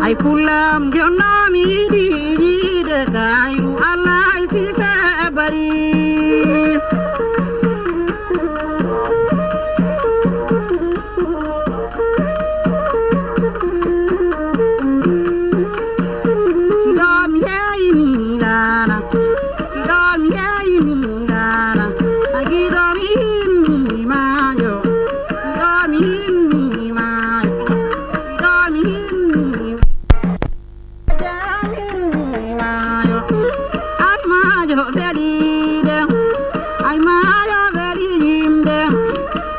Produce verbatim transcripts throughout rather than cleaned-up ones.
Ay pullam jonno mi yiɗi yiide kayru Allah ay sise bari. Ɗo mi yeyi mi lana, ɗo mi yeyi mi lana, a giɗo mi hinni mayo, ɗo mi hinni mayo, ɗo mi hinni. Ay maayo weli yiide, ay maayo weli yimde,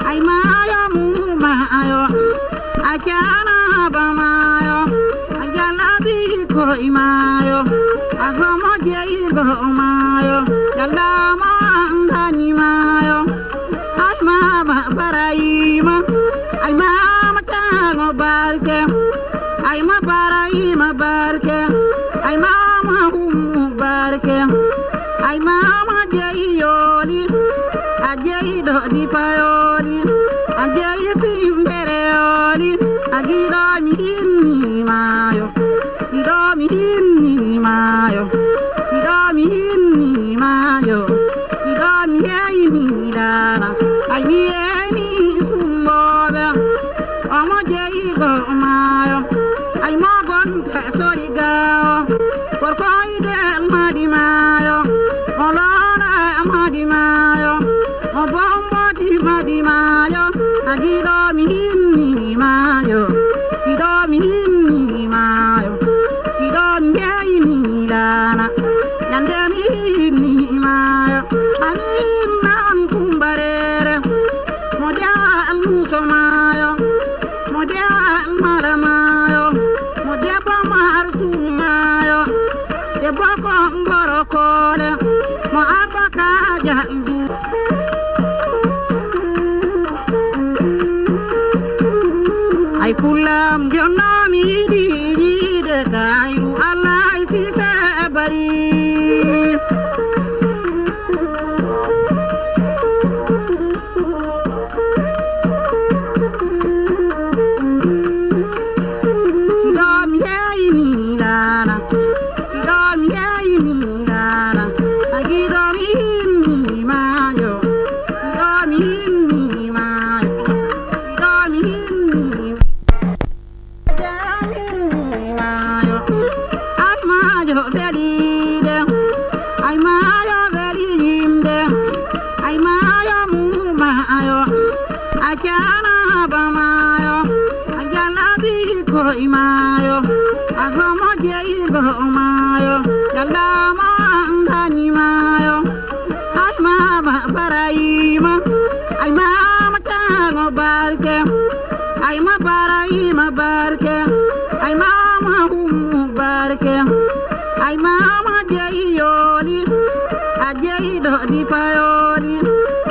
ay maayo mum maayo, a caana haba maayo, a jalabi koy maayo, a gomo jeyigo maayo, jallamo andani maayo. Ay mama Barayima, ay mama Tango Barke, ay ma Barayima Barke, ay mama Ummu Barke, ay mama Jeyi Yoli, a Jeyi Dodi Payoli, a Jeyi Simbere Yoli, a giɗo mi hinni mayo. Miɗo mi hinni maayo, miɗo mi hinni maayo, miɗo mi yeeyni laana, ay mi yeeyni sumbooɓe, omo jeyigo maayo, ay mo gonta sori gaawo, gorko yiɗe madi maayo, mo loona madi maayo, mo bomboti madi maayo, a giɗo mi hinni maayo, miɗo mi hinni maayo. Miɗo ngeyni laana, ñande mi hinni maayo. Amin naan kumbareere, mo dewa an muso maayo, mo dewa an mala maayo, mo debbo maar sum maayo, debbo ko mboro koole, mo abba ka jandu. Ay pullam jonno mi yiɗi yiide kayru Allah ay sise bari. Ɗo mi yeeyni laana, ɗo mi yeeyni laana, a giɗo mi hinni maayo, ɗo mi hinni maayo, ɗo mi hinni maayo. Ay maayo weli yiide, ay maayo weli yimde, ay maayo mum maayo, a caana haba maayo, a jalabi koy maayo, a gomo jeyigo maayo, jallamo andani maayo. Ay mama Barayima, ay mama Tango Barke, ay ma Barayima Barke, ay mama Ummu Barke, ay mama Jeyi Yoli, a Jeyi Dodi Payoli,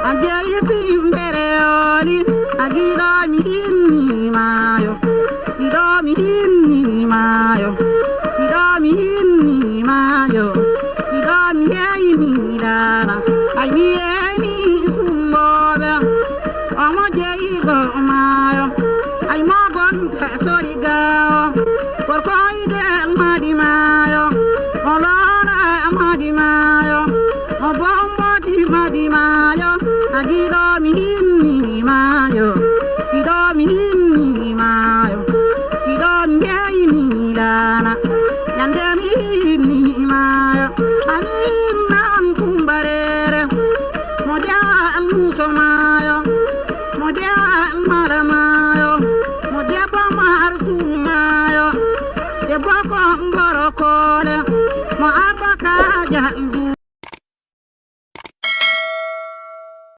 a Jeyi Simbere Yoli, a giɗo mi hinni maayo, giɗo mi hinni maayo, giɗo mi hinni maayo, giɗo mi yeeyni laana, ay mi yeeyni sumbooɓe, omo jeyigo maayo, ay mo gonta sori gaawo, gorko yiɗe madi maayo, mo loona madi maayo, mo bomboti madi maayo, a giɗo mi hinni maayo, giɗo mi hinni maayo, giɗo mi ngeyni laana, ñande mi hinni maayo, amin naan kumbareere, mo dewa an muso maayo, mo dewa an mala maayo, mo debbo maar sum maayo, debbo ko mboro koole, mo abba ka jandu.